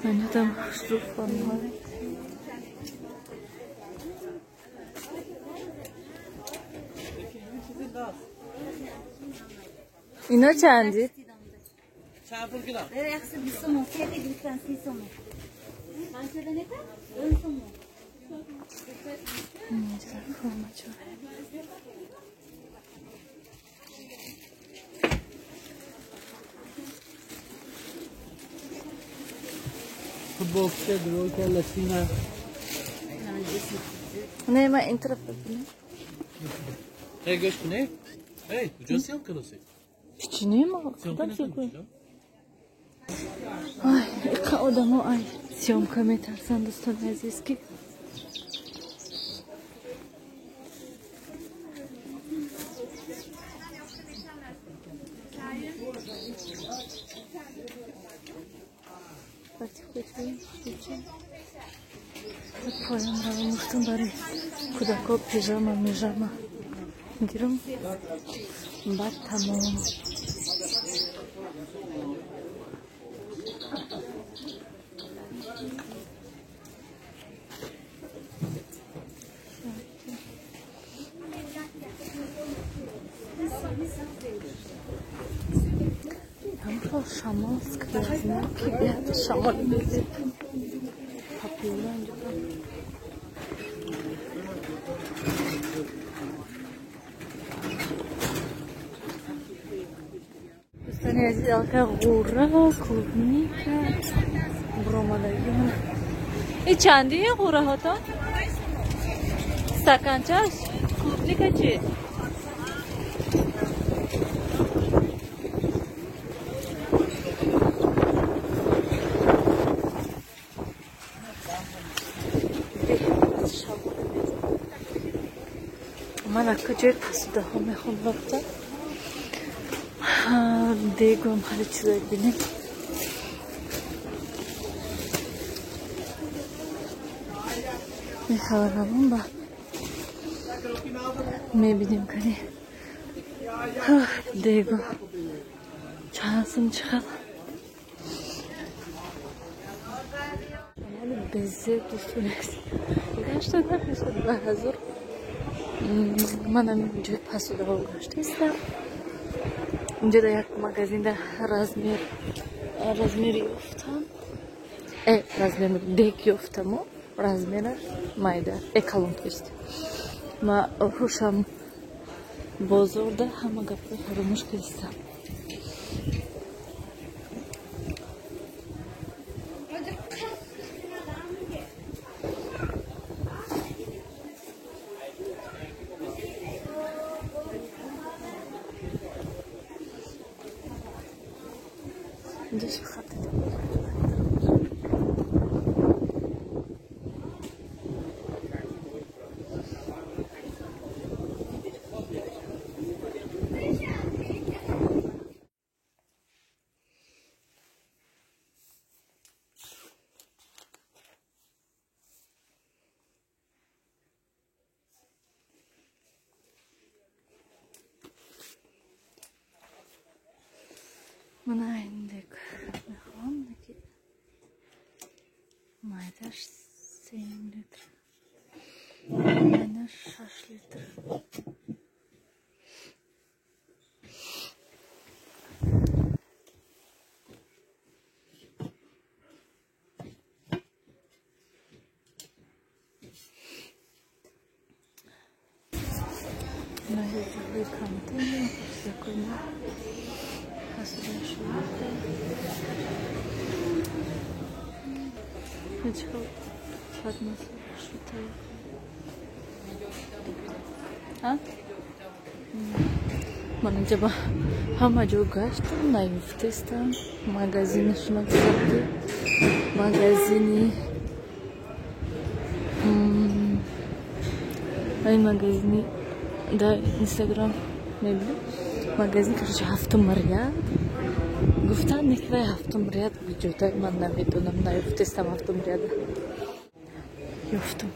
Манятам хушрӯ формҳо. اینا چندی؟ نه من این طرف ببینم. هی گوش کنی؟ هی کجا سیام کلاسی؟ چی ما کدام سیام؟ آی ایقا آدمو آی سیام که میترسن دوستان عزیز که پایان رو گفتم برای کودکا پیژامه میژامه گیرم بعد تمام. همراه شمال که بیاد شمال میزید پاپیولا اینجا. دوستان عزیز الکا غوره клубника برومادگی من. این چندیه غوره هاتان؟ استکانچه‌اش؟ клубника چی؟ من از کجای پسوده ها میخوام رفتم دیگم خیلی چیزایی بینیم. میخوام با میبینیم کنی دیگو چند سم چقدر بزه دوستون هست گشت نمیشد به هزار. منم اینجا پسوده ها گشته استم. اینجا در یک مگازین در размер یافتم. размер дег یافتم و размераш майда калон тост. Ма ҳушам бозорда ҳама гапҳои фаромӯш кардистам. اینجا چه خطی من عندك میخوام که майдаш 7 литр, майдаш 6 литр. контейнер, такой Ман инҷа ба ҳама ҷо гаштам, наёфтестам. Магазинашона гузарди. Магазини Ин магазини дар Инстаграм мебинам. Магазин, короче, ҳафтум ряд. Гуфтан ки вай ҳафтум ряд куҷода, ман намедонам, наёфтестам ҳафтум ряда. Ёфтум.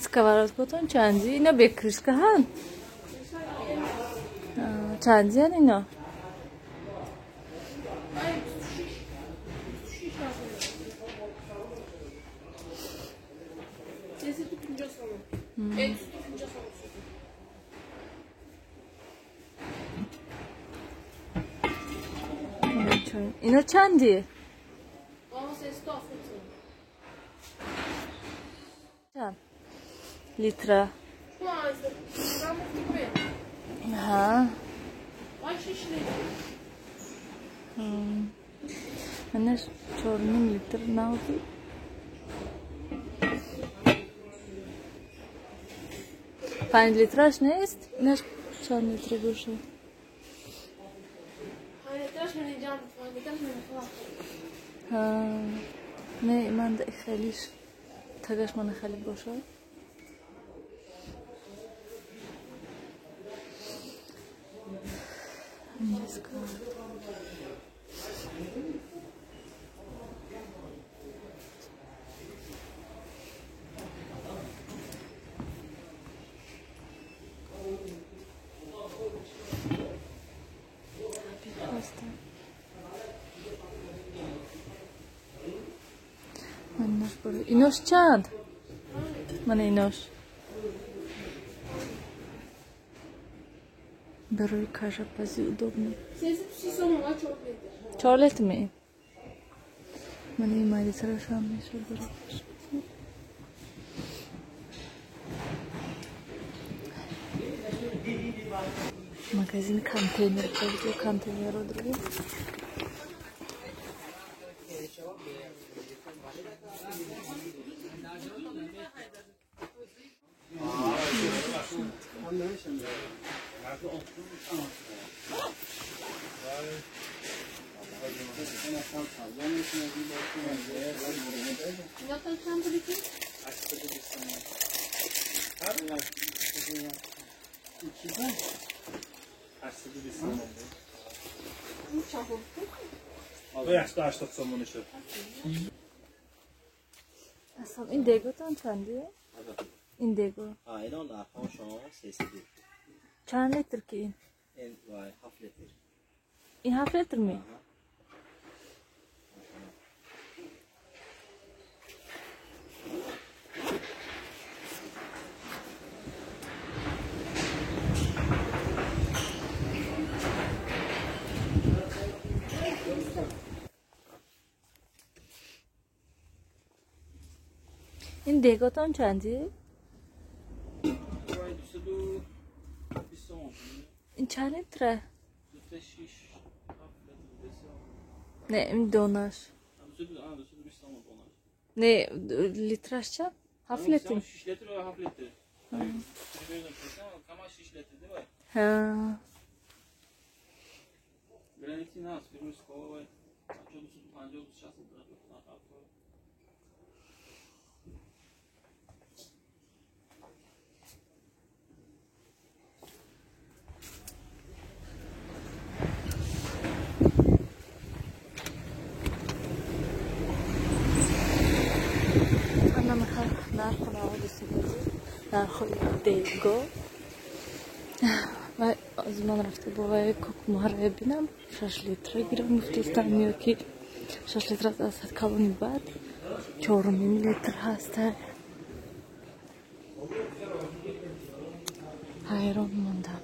Сковородкотон чанди? Ино бе крышка ҳан? Чандиян ино? Ино чанди? Чанд? Литра. Ҳа. Манаш 4,5 литр навди. 5 литраш нест? Инаш 4 литра бошад. Ҳа. Не, ман хелиш тагаш мана хеле бошад. Инош чанд? Мана инош. Барои кашапазӣ удобно. 4 литр ми? Мана ин майдатарашам мешавад барои кашапазӣ. Магазин контейнер, контейнерро дорем. Ин деготон чанди? Ин дего. Чанд литр ки ин? Ин 7 литр ми? Ин деготон чанди? Ин чанд литра? Не, ин донаш. Не, литраш чанд? 7 литр. Ҳа. Нархои дего. Ва аз ман рафта бо вай кокмара бинам 6 литра гирам гуфтестам ё ки 6 литра аз калони бад 4,5 литр ҳаста. Ҳайрон мондам.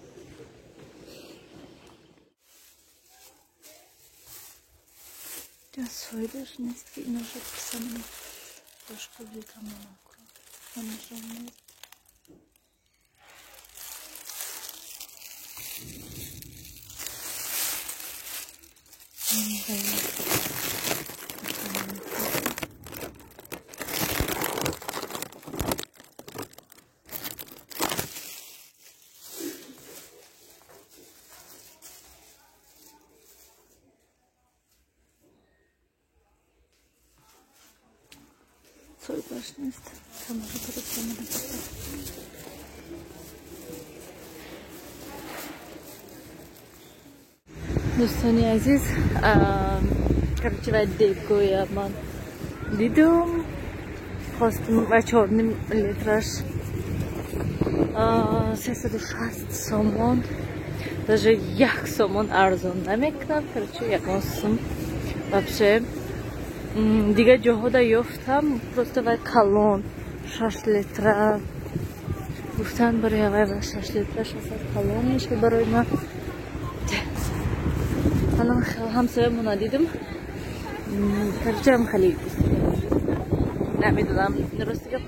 Фоидааш нест ки иноша писанам бошқа литра манашон нест. Качествоаш нест. Тамошо карда омадам. Дӯстони азиз, короче, вай дегоя ман дидум, хостум ва 4,5 литраш 360 сомон, даже 1 сомон арзон намекунад. Короче, ягон сум вообще дигар ҷоҳода ёфтам, просто вай калон 6 литра гуфтанд, барои вай 6 литра 600 калон мешавад барои ман. Анам ҳамсоямона дидум, короче, ам хеле намедонам, рости гап,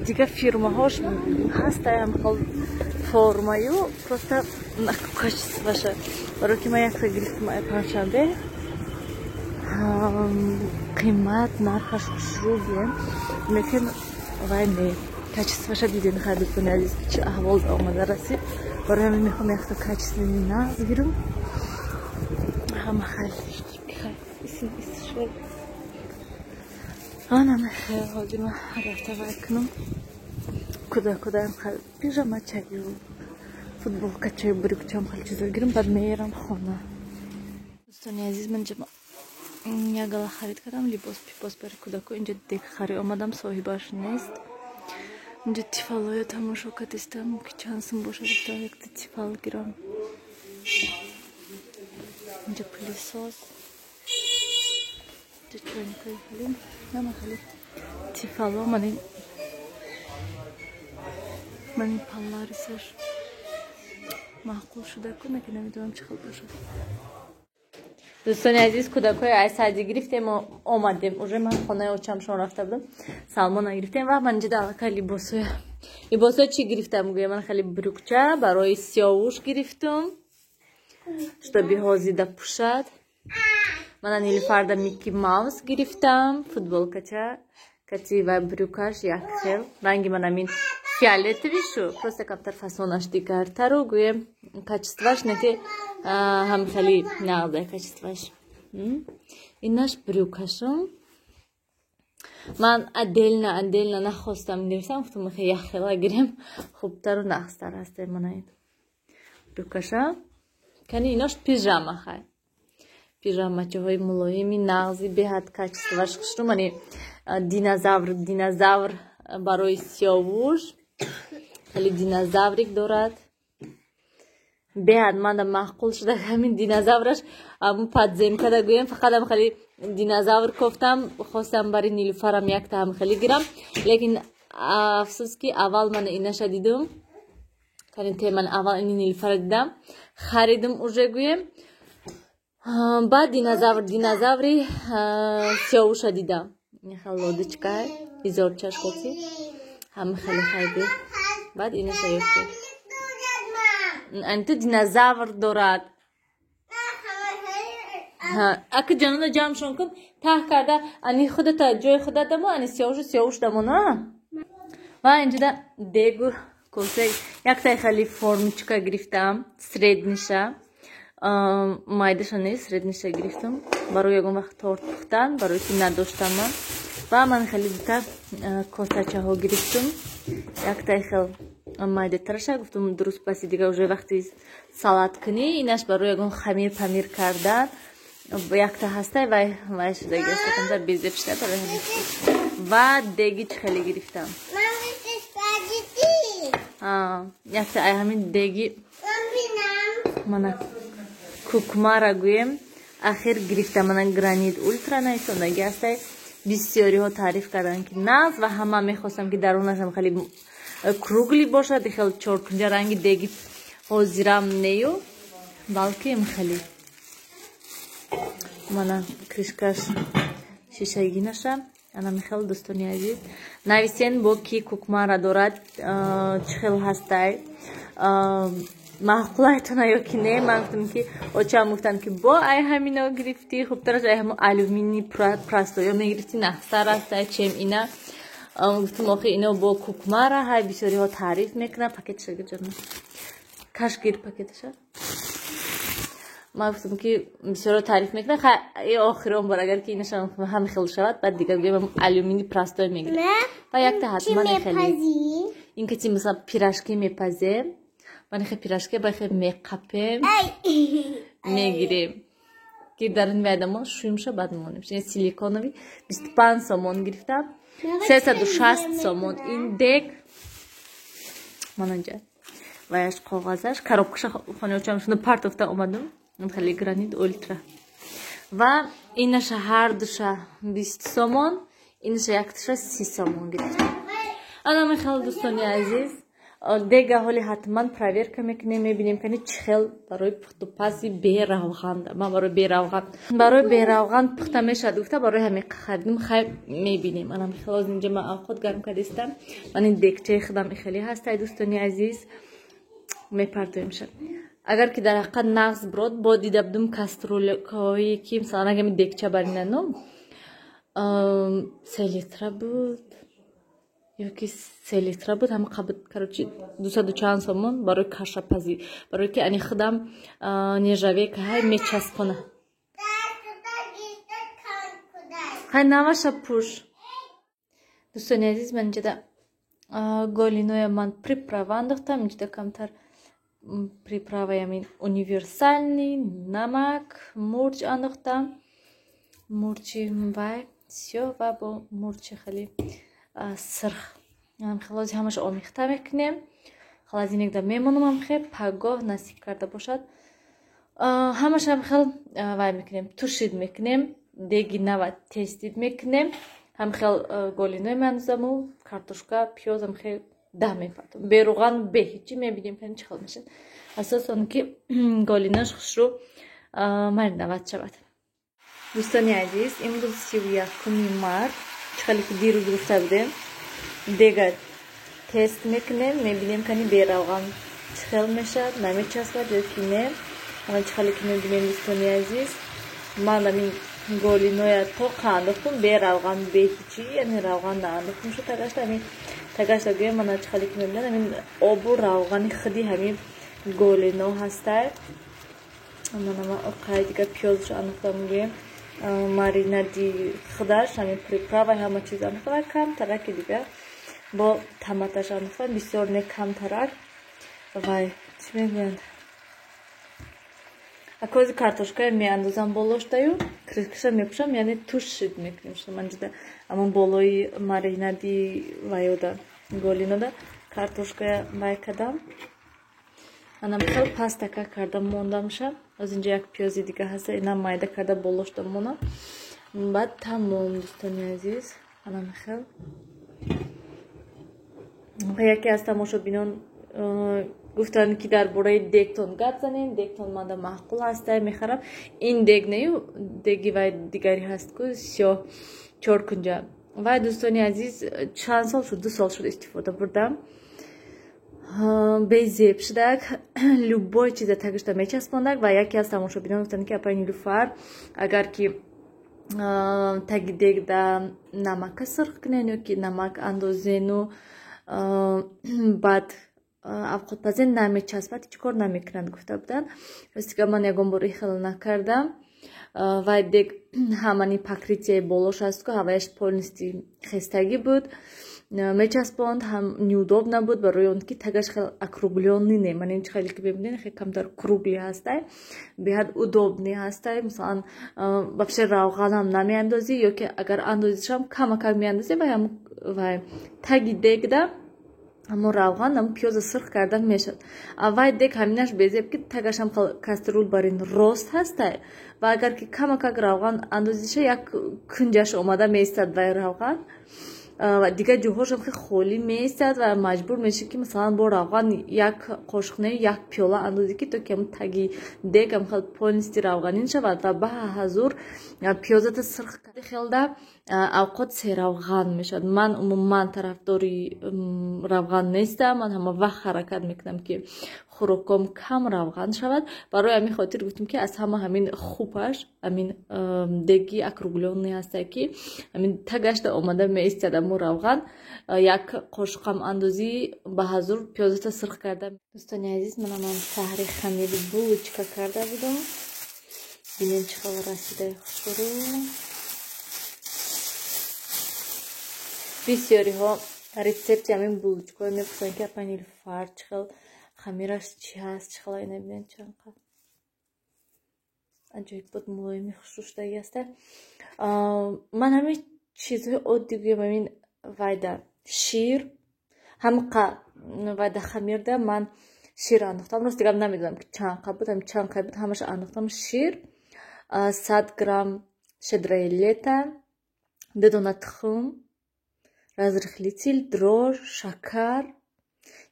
дигар фирмаҳош ҳастаям хел формаю, просто качествоша. Барои ки ман якта гирифтам ай панҷшанбе, қимат нархаш хушрӯ бием, лекин вай не, качествоша дидем. Хай, дӯстони азиз, ки чӣ аҳвол омада расид. Барои ҳамин мехоҳам якта качественный нағз гирам. Ҳама хай шуд. Ана мехел ҳозир ман рафта вай кунам. Куда-кудаам хел пижамачаю, футболкачаю, брюкчам, хел чизо гирам, баъд меерам хона. Дӯстони азиз, ман ҷама як гала харид кардам, либос пипос барои кӯдако. Инҷа дег харид омадам, соҳибаш нест. Инҷа тифалоя тамошо кардистам, ки чанд сум бошад, гуфтам якта тифал гирам. Инҷа пылесос, инҷа чойникои хеле, нама хеле тифало, мани паларисаш маъқул шуда ку, ки намедонам чӣ хел бошад. Дӯстони азиз, кӯдакҳои ай сади гирифтем, омадем. Уже ман хонаи очамшон рафта будам, Салмона гирифтем ва ман инҷа аллакай либосоя. Либосоя чӣ гирифтам гӯя? Ман хеле брюкча барои Сиёвуш гирифтум, чтобы ҳозида пӯшад. Мана Нилуфарда Микки Маус гирифтам, футболкача кати ва брюкаш як хел. Ранги ман амин фиолетовый шу, просто камтар фасонаш дигартару, гӯем качествоаш не ки ҳам хеле нағза качествоаш. Инаш брюкашум. Ман отдельно отдельно нахостам гирифтам, гуфтам мехоҳам як хела гирем, хубтару нағзтар аст. Мана ин брюкаша. Кани инош пижама хай. Пижамачаҳои мулоими нағзи, беҳад качествоаш хушрӯ. Мани динозавр барои Сиёвуш хеле динозаврик дорад. Беҳад манда маъқул шуда ҳамин динозавраш. Ҳамун подземкада гӯем, фақат ҳам хеле динозавр кофтам, хостам барои Нилуфарам якта ҳам хеле гирам, лекин афсӯс ки аввал ман инаша дидум. Кани те ман аввал ини Нилуфара дидам, харидум уже гӯем. Баъд динозаври Сиёвуша дидам. Хел лодочка изорчаш кати ҳама хеле хайди. Баъд инаша ёфтем. Анту динозавр дорад. Ака ҷанона ҷамъшон кун, таҳ карда, ани худата ҷои худат дамо, ани Сиёвушу Сиёвуш дамо, на? Ва инҷода дегу косе яктай хеле формочка гирифтам, средниша. Майдаша не, средниша гирифтам. Барои ягон вақт торт пухтан, барои ки надоштам ман. Ва ман хеле дута косачаҳо гирифтам. Яктай хел майдатараша гуфтам, дуруст паси дига уже вақти салат кунӣ, инаш барои ягон хамир памир кардан. Якта ҳастай, вай вай шудаги аст, камтар безеб шуда барои ҳамин. Ва деги чӣ хеле гирифтам. Якта ай ҳамин деги мана кукмара гӯем, ахир гирифтам. Мана гранит ультра наисондаги ҳастай. Бисёриҳо таъриф карданд ки нағз, ва ҳама мехостам ки дарунашам хеле круглый бошад, хел чоркунҷа ранги деги ҳозирам нею, балки хеле мана крышкаш шишагинаша. Ана михел, дӯстони азиз, нависен бо ки кукмара дорад, чӣ хел ҳастай, маъқулайтона ё ки не. Ман гуфтам ки очам гуфтанд ки бо ай ҳамино гирифтӣ, хубтараш ай ҳамо алюминий простоё мегирифтӣ, нағзтар астай чем ина. Гуфтам охи ино бо кукмара ҳай, бисёриҳо таъриф мекунанд. Пакеташа гир ҷонам, каш гир пакеташа. Ман гуфтам, ки бисёро таъриф мекунам. Хай, охирон бор, агар ки инашам ҳам хел шавад, баъд дигар гӯям, алюмини простой мегирем. Ва якта ҳатман хеле ин ки масалан пирожки мепазем, ман хе пирожки ба хе меқапем, мегирем, ки дар ин вайдамон шӯимша, баъд монем. Силиконовый 25 сомон гирифтам, 360 сомон ин дег. Мананҷа ваяш, коғазаш, коробкаша хонаочам шуно партофта омадам. Хеле Гранит Ультра. Ва инаша ҳардуша 20 сомон, инаша якташа 30 сомон гирифтам. Ана мехел, дӯстони азиз, дега ҳоли ҳатман проверка мекунем, мебинем, кани чӣ хел барои пухтупази беравған. Ман барои беравған пухта мешавад гуфта, барои ҳамин харидим. Хай, мебинем. Ана мехел, оз инҷа ман авқот гарм кардистам. Ман ин дегчаи худам хеле ҳастай, дӯстони азиз, мепартоемша. Агар ки дар ҳақиқат нағз бирод, бо дида будум кастрюлькаҳое, ки масалан агами дегча баринану 3 литра буд ёки 3 литра буд, ҳама қабд, короче, дусаду чанд сомон барои кашапазӣ, барое ки ани худам нержавейка ҳай мечаспона. Хай, наваша пӯш. Дӯстони азиз, ман инҷода голиноя ман приправа андохтам. Инҷода камтар приправаи ҳамин универсальный, намак, мурч андохтам, мурчи вай сиёҳ ва бо мурчи хеле сирх. Хелози ҳамаша омехта мекунем, холодильникда мемонам. Хе, пагоҳ насиб карда бошад, ҳамашам хел вай мекунем, тушить мекунем, деги нава тестить мекунем. Ҳам хел голиной меандозаму картошка, пиёзам хел да мепартом, беруған, бе ҳичи. Мебинем, кани чӣ хел мешавад. Асос он ки голинаш хушрӯ мариновать шавад. Дӯстони азиз, имрӯз 31-уми март. Чӣ хеле ки дирӯз гуфта будем, дега тест мекунем, мебинем, кани беравған чӣ хел мешавад, намечаспад ё ки не. Ана чӣ хеле ки мебинем, дӯстони азиз, ман амин голиноя тоқа андохтум, беравған, бе ҳичи, яъне равған наандохтум. Шу тагашта, ҳамин тагашта гӯям, мана чӣ хеле ки мебинам, ҳамин обу равғани худи ҳамин голино ҳастай. Манама оқай дига пиёзшо андохтам, гӯем, маринади худаш, ҳамин приправа, ҳама чиз андохтам ва камтараки дига бо томаташ андохтам, бисёр не, камтарак. Вай, чӣ мегӯянд, акози картошкая меандозам болоштаю, крышкаша мепӯшам, яъне тушить мекунем. Ман ҷуда амон болои маринади ваёда, голинода картошкая вай кардам. Анам хел пастака кардам, мондамша. Оз инҷа як пиёзи дига ҳаста, инам майда карда болошта монам, баъд тамом. Дӯстони азиз, анам хел яке аз тамошобинон гуфтанд, ки дар бораи дегтон гап занем. Дегтон манда маъқул ҳастай, мехарам. Ин дег нею, деги вай дигаре ҳаст ку, сиёҳ, чоркунҷа. Вай, дӯстони азиз, чанд сол шуд, 2 сол шуд истифода бурдам, безеб шудак, любой чиза тагишта мечаспондак. Ва яке аз тамошобинон гуфтанд, ки апай Нилуфар, агар ки таги дегда намака сирх кунен ё ки намак андозену баъд авқотпазен, намечаспад, ҳеҷ кор намекунанд, гуфта буданд. Ростига, ман ягон бор ин хел накардам. Вай дег ҳамани покрытияи болош аст ку, ҳаваяш полностью хестагӣ буд, мечаспонд, ҳам неудобно буд, барои он ки тагаш хел округлённый не. Ман ин хеле ки мебинед, хеле камтар круглый ҳастай, беҳад удобный ҳастай. Масалан, вообще равғанам намеандозӣ, ё ки агар андозишам, камакак меандозӣ, вай таги дегда ҳамон равған, ҳамон пиёза сирх кардан мешавад. А вай дег ҳаминаш безеб, ки тагашам кастрюль барин рост ҳастай, ва агар ки камакак равған андозиша, як кунҷаш омада меистад вай равған, ва дигар ҷоҳошам хеле холӣ меистад, ва маҷбур мешӣ, ки масалан бо равған як қошуқ не, як пиёла андозӣ, ки то ки ҳамон таги дег ҳам хел полностью равғанин шавад ва ба ҳазур пиёзата сирх хелда авқот серавған мешавад. Ман умуман тарафдори равған нестам. Ман ҳама вақт ҳаракат мекунам, ки хӯроком кам равған шавад. Барои ҳамин хотир гуфтем, ки аз ҳама ҳамин хубаш ҳамин деги округлённый ҳаста, ки ҳамин тагашда омада меистад аммо равған, як қошуқам андозӣ, ба ҳазур пиёзата сирх карда. Дӯстони азиз, мана ман саҳри хамири булочка карда будам. Бинем чӣ хел расидаи хушрӯ. Бисёриҳо рецепти ҳамин булочкаҳо мепурсанд, ки апа Нилуфар чӣ хел хамираш чӣ ҳаст, чӣ хел. Ина бинем чанд қад аҷоиб буд, мулоими хушрӯ шудаги аста. Ман ҳамин чизҳои оддӣ гӯям, ҳамин вайда шир ҳамқа вайда хамирда ман шир андохтам. Рост дигар намедонам, ки чанд қа буд, ҳамин чанд қа буд, ҳамаша андохтам. Шир, 100 грамм Щедрое лето, 2 дона тухм, разрыхлитель, дрожж, шакар,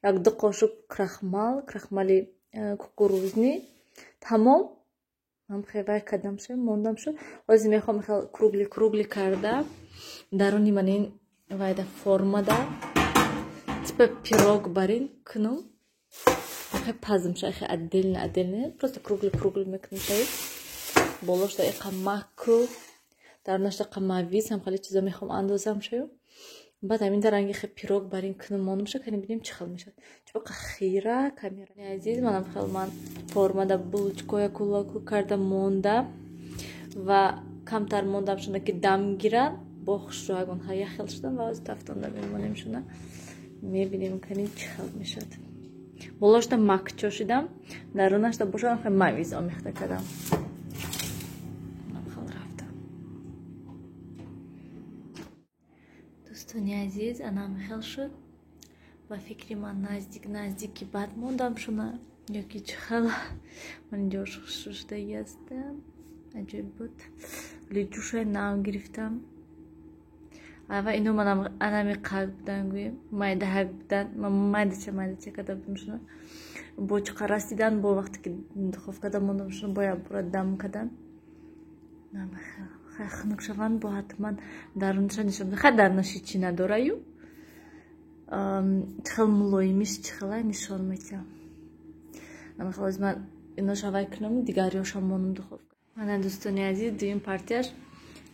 1-2 қошуқ крахмал, крахмали кукурузный. Тамом. Ман хел вай кардам шо, мондам шо. Ҳозир мехоҳам хел круглый круглый карда даруни ман ин вайда формада типа пирог барин кунам. Хел пазм ша, хел отдельно отдельно, просто круглый круглый мекунам шаи. Болошда иқа маку, дарунашда қа мавиз, ҳам хеле чизо мехоҳам андозам шаю. Баъд ҳамин дар ранги хел пирог барин кунам, мондам ша, кани бинем чӣ хел мешавад. Чӯқа хира камера. Азиз, манам хел ман формада булочкоя кулаку карда монда ва камтар мондам шуна, ки дам гиранд, бо хушрӯ ягон як хел шудан ва ҳозир тафтонда мемонем шуна. Мебинем, кани чӣ хел мешавад. Болошда мак чошидам, дарунашда бошад хел мавиз омехта кардам. Хел рафта. Дӯстони азиз, анам хел шуд. Ба фикри ман наздик наздики бад мондам шуна ёки чӣ хел. Ман инҷош хушрӯ шудаги ҳастам. Аҷоиб буд. Лиҷӯшои нав гирифтам. Ава ино манам анами қак будан, гӯем, майдаҳак будан. Ман майдача майдача карда будам шуна. Бо чиқа расидан, бо вақте ки духовкада мондам шуна, бо як бора дам кардан. Хунук шаванд, бо ҳатман дарунша нишон. Хай дарунаш ҳичи надораю. Чӣ хел мулоимиш, чӣ хела нишон метиҳам. Ҳозир ман иноша вай кунам, дигариёшам монам духовка. Мана дӯстони азиз, дуюм партияш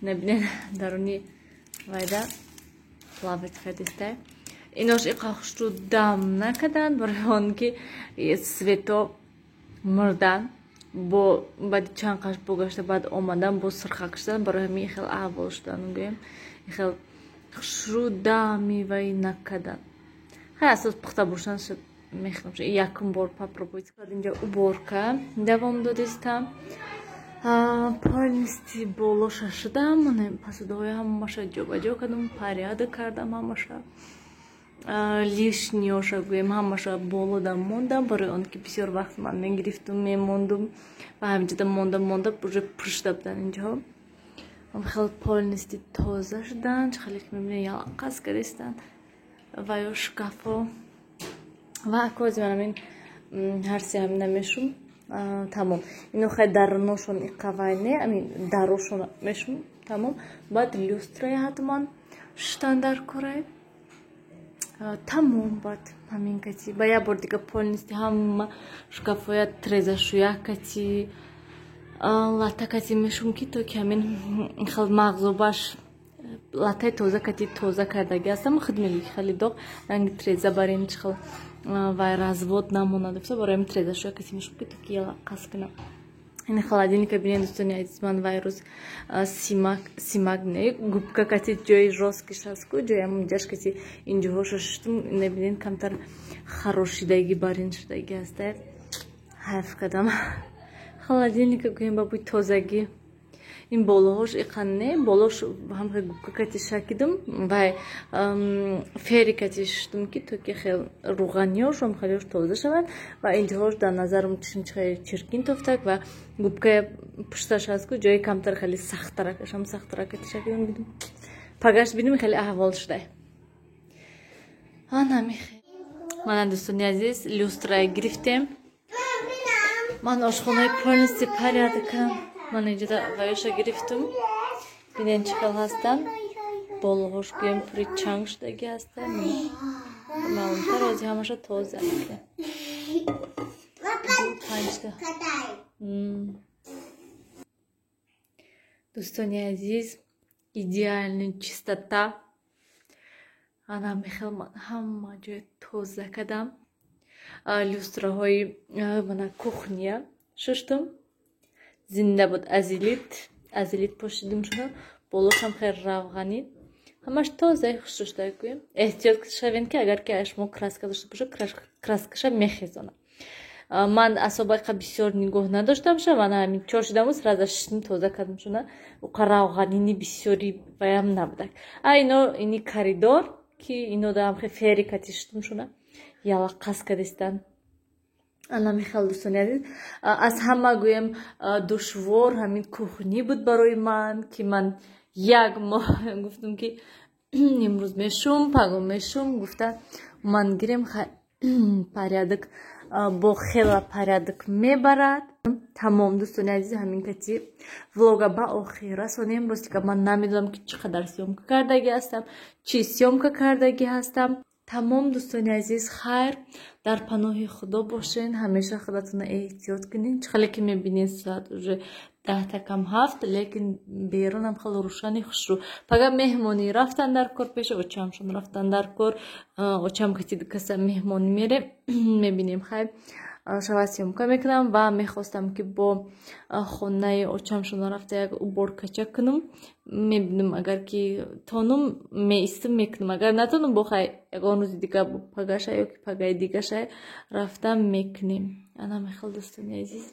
набинед, даруни вайда плавать кардистай. Инош иқа хушрӯ дам накарданд, барои он ки свето мурдан, бо баъди чанд қаш богашта баъд омадан бо сирхак шудан, барои ҳамин хел аҳвол шудан, гӯем, хел хушрӯ дами вай накардан. Хай асос пухта бошан мехӯрам. Якум бор попробовать. Инҷа уборка давом додистам. Полностью болоша шудам, посудаҳои ҳамаша ҷобаҷо кардам, порядок кардам ҳамаша. Лишниёша гӯем ҳамаша болода мондам, барои он ки бисёр вақт ман мегирифтум, мемондум ва ҳаминҷода монда монда уже пур шуда будан инҷоҳо. Хел полностью тоза шудан, хеле ки мебинед, яланқас кардистанд ва ё шкафҳо. Ва акози ман ҳамин ҳар се ҳамина мешум. Тамом. Ино хай даруношон иқавай не, ҳамин дарошон мешум, тамом. Баъд люстрая ҳатман шуштан дар корай. Тамом, баъд ҳамин кати. Ба як бор дига полностью ҳама шкафҳоя трезашӯя кати, лата кати мешум, ки то ки ҳамин хел мағзобаш латаи тоза кати тоза кардаги ҳастам. Худ мегӯ, ки хеле доғ ранги треза барин чӣ хел вай развод намонад. Барои ҳамин трезашӯя кати мешум, ки то ки қас кунам. Ин холодильника бинед, дӯстони азиз, ман вай рӯз симак, симак не, губка кати ҷои жёсткиш ҳаст ку, ҷои ҳамон ҷаш кати инҷоҳоша шуштум. Набинед, камтар харошидаги барин шудаги ҳаста. Ҳайф кардам. Холодильника гӯем ба бӯи тозагӣ. Ин болоҳош иқа не, болош ҳам губка кати шакидум, вай фери кати шуштум, ки то ки хел рӯғаниёш ҳам хелеош тоза шавад. Ва инҷоҳош дар назарам чимчихе чиркин тофтак ва губкая пушташ ҳаст ку, ҷои камтар хеле сахттаракаш ҳам сахттарак кати шакидум. Бидум пагаш бинем, хеле аҳвол шудай. Анамихе. Мана, дӯстони азиз, люстрая гирифтем. Ман ошхонаи полностью порядокам. Ман инҷода ваёша гирифтум. Бинен, чӣ хел ҳастанд. Болоҳош гӯем пури чанг шудаги ҳастанд. Маълумтар ози ҳамаша тоза мекунем. Панҷта. Дӯстони азиз, идеальный чистота. Ана мехел ман ҳама ҷоя тоза кардам. Люстраҳои мана кухня шуштум. Зинда буд Азелит. Азелит пошидим шуна, болошам хеле равғанӣ, ҳамаш тозаи хушрӯшта. Гӯем, эҳтиёт шавем, ки агар ки шумо краска дошта бошад, краскаша мехезонад. Ман асобайқа бисёр нигоҳ надоштам ша, ман ҳамин чор шудаму сразу шиштим, тоза кардам шуна. Уқа равғанини бисёри ваям набудак. А ино ини коридор, ки ино даам хе фери кати шиштум шуна, яла қас кадистан. Ана михел, дӯстони азиз. Аз ҳама, гӯем, душвор ҳамин кухни буд барои ман, ки ман як моҳ гуфтам, ки имрӯз мешум, паго мешум гуфта, ман гирем, порядок бо хела порядок мебарад. Тамом, дӯстони азиз, ҳамин кати влога ба охир расонем. Ростика, ман намедонам, ки чӣ қадар съёмка кардагӣ ҳастам, чӣ съёмка кардагӣ ҳастам. Тамом, дӯстони азиз, хайр, дар паноҳи Худо бошен, ҳамеша худатонро эҳтиёт кунед. Чӣ хеле ки мебинед, соат уже 6:50, лекин берунам хеле рӯшани хушрӯ. Пага меҳмонӣ рафтан дар кор, пеши очамшон рафтан дар кор. Очам кати каса меҳмонӣ мерем, мебинем. Хайр, шава съёмка мекунам ва мехостам, ки бо хонаи очамшон рафта як уборкача кунам. Мебинам, агар ки тонум, меистам, мекунам, агар натонум, бо хай ягон рӯзи дига, пагаша ё ки пагаи дигаша рафта мекунем. Ана мехел, дӯстони азиз.